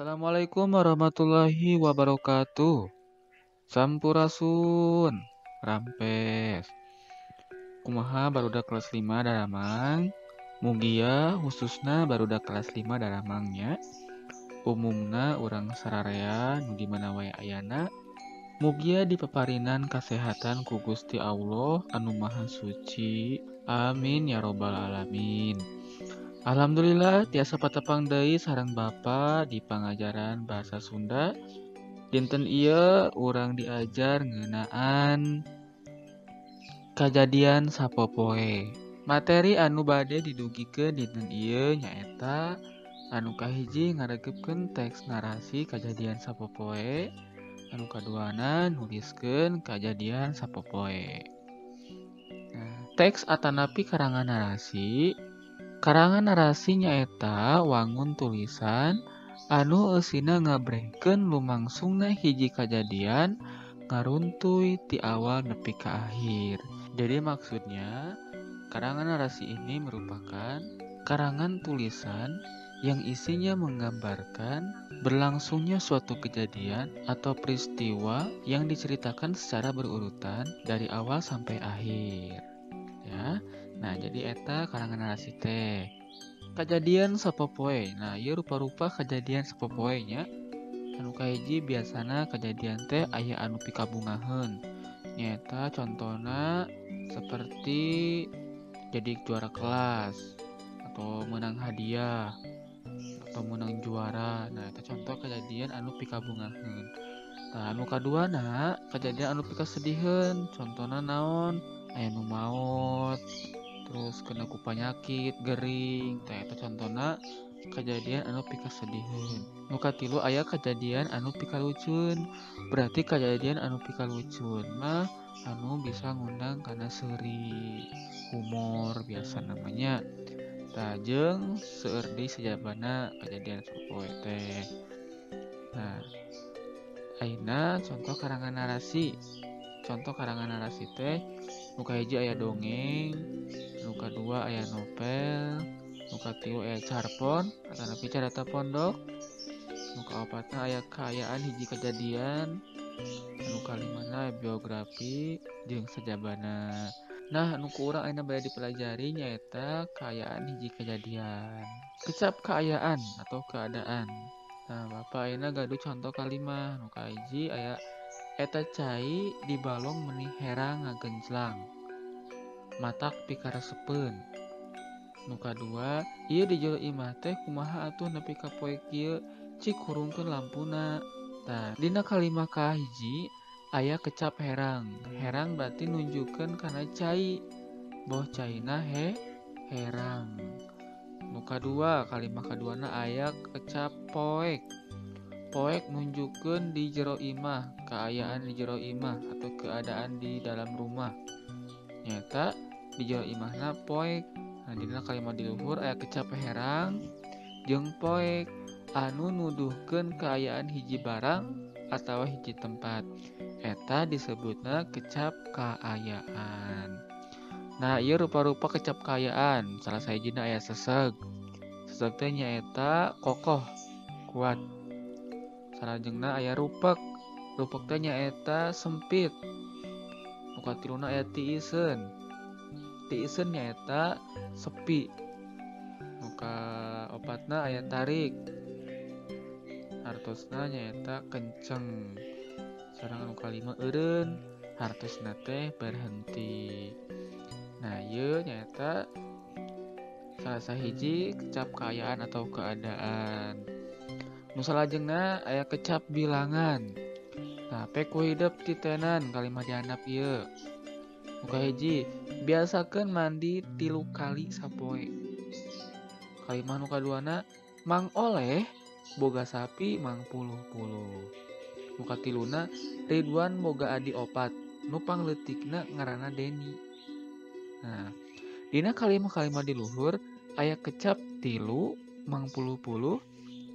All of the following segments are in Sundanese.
Assalamualaikum warahmatullahi wabarakatuh. Sampurasun, rampes. Kumaha barudak kelas 5 daramang? Mugia khususna barudak kelas 5 daramangnya. Umumna urang sararea nu di mana wae ayana. Mugia dipaparinan kasehatan ku Gusti Allah anu Maha Suci. Amin ya robbal alamin. Alhamdulillah tiasa patepang deui sareng Bapa di pangajaran bahasa Sunda. Dinten ieu urang diajar ngeunaan kajadian sapopoe. Materi anu bade didugikeun dinten ieu nyaeta anu kahiji ngaregepkeun teks narasi kajadian sapopoe, anu kaduana nuliskeun kajadian sapopoe. Nah, teks atanapi karangan narasi. Karangan narasi nyaeta wangun tulisan anu eusina ngabrehkeun lumangsungna hiji kajadian ngaruntuy ti awal nepi ka akhir. Jadi maksudnya karangan narasi ini merupakan karangan tulisan yang isinya menggambarkan berlangsungnya suatu kejadian atau peristiwa yang diceritakan secara berurutan dari awal sampai akhir. Ya. Nah, jadi eta karangan narasi teh. Kajadian sapopoe. Nah, ieu rupa-rupa kajadian sapopoe nya. Anu kahiji biasana kajadian teh aya anu pikabungaheun. Nyaeta contona seperti jadi juara kelas atau menang hadiah atau menang juara. Nah, eta contoh kejadian anu pikabungaheun. Tah, anu kaduana kejadian anu pikasediheun. Contona naon? Aya nu maot, terus kena ku panyakit, gering. Tah, eta contona kejadian anu pikasediheun. Nu katilu aya kejadian anu pikalucun. Berarti kejadian anu pikalucun mah anu bisa ngundang kana seuri, humor biasa namanya. Tah, jeung seueur deui sajabana kejadian sapopoe teh. Nah, ayeuna contoh karangan narasi. Contoh karangan narasi teh nu kahiji aya dongeng, nu kadua aya novel, nu katilu aya carpon atanapi carita pondok, nu kaopatna aya kaayaan hiji kejadian, nu kalimana biografi jeung sajabana. Nah, nu ku urang ayeuna bade dipelajari nyaeta kaayaan hiji kejadian. Kecap kaayaan atau keadaan. Nah, Bapak ayeuna gaduh contoh kalimah. Nu kahiji aya eta cai di balong meuni herang ngagenjlang, matak pikaresepeun. Nu kadua, ieu di jero imah teh kumaha atuh nepi ka poe kieu, cik hurungkeun lampuna. Tah, dina kalimah kahiji aya kecap herang. Herang berarti nunjukkeun kana cai, boh caina herang. Nu kadua, kalimah kaduana aya kecap poek. Poek nunjukkeun di jero imah, kaayaan di jero imah atau keadaan di dalam rumah. Nyata di jero imahna poek. Nah, dina kalimat di luhur aya kecap herang jeung poek anu nuduhkeun kaayaan hiji barang atawa hiji tempat. Eta disebutna kecap kaayaan. Nah, ieu rupa-rupa kecap kaayaan. Salah sahijina aya seseg. Seseg teh nyaeta kokoh, kuat. Salajengna aya rupek. Rupek teh nyaeta sempit. Nu katiluna aya tiiseun. Tiiseun nyaeta sepi. Nu kaopatna aya tarik. Hartosna nyaeta kenceng. Sareng nu kalima eureun, hartosna teh berhenti. Nah, ieu nyaeta salah sahiji kecap kaayaan atau keadaan. Nu salajengna aya kecap bilangan. Nah, pek ku hidep titenan kalimah dihandap ieu. Nu kahiji, biasakeun mandi 3 kali sapoe. Kalimah nu kaduana, Mang Oleh boga sapi mang puluh-puluh. Nu katiluna, Ridwan boga adi 4, nu pangleutikna ngaranna Deni. Nah, dina kalimah-kalimah di luhur aya kecap 3, mang puluh-puluh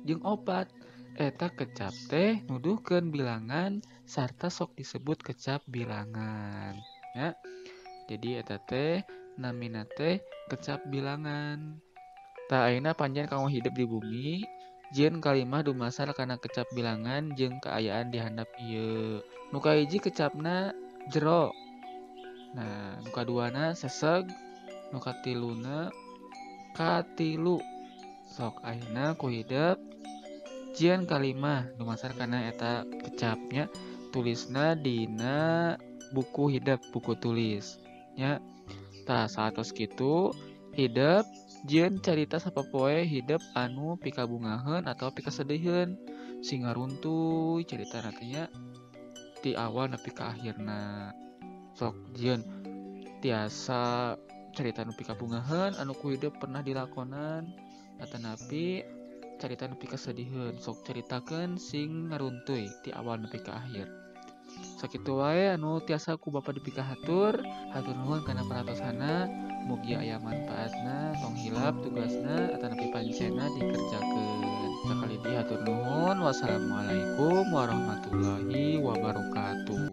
jeung 4. Eta kecap teh nuduhkeun bilangan sarta sok disebut kecap bilangan ya. Jadi eta teh namina teh kecap bilangan. Tah ayeuna panjang kanggo hidup di bumi Jieun kalimah dumasar kana kecap bilangan jeung kaayaan di handap ieu. Nu kahiji kecapna jero. Nah, nu kaduana seseg, nu katiluna katilu. Sok ayeuna ku hidep jieun kalimah dumasar kana eta kecapnya, tulisna dina buku hidep, buku tulis nya. Tah saatos kitu hidep jieun carita sapopoe hidep anu pikabungaheun atawa pikasediheun sing ngaruntuy caritana teh nya ti awal nepi ka akhirna. Sok jieun tiasa carita nu pikabungaheun anu ku hidep pernah dilakonan atanapi carita nu pikasediheun. Sok caritakeun sing ngaruntuy ti awal nepi ka akhir. Sakitu wae anu tiasa ku Bapa dipikahatur. Hatur nuhun kana perhatosana, mugi aya manfaatna, tong hilap tugasna atanapi pancena dikerjakeun. Sakali deui hatur nuhun. Wassalamualaikum warahmatullahi wabarakatuh.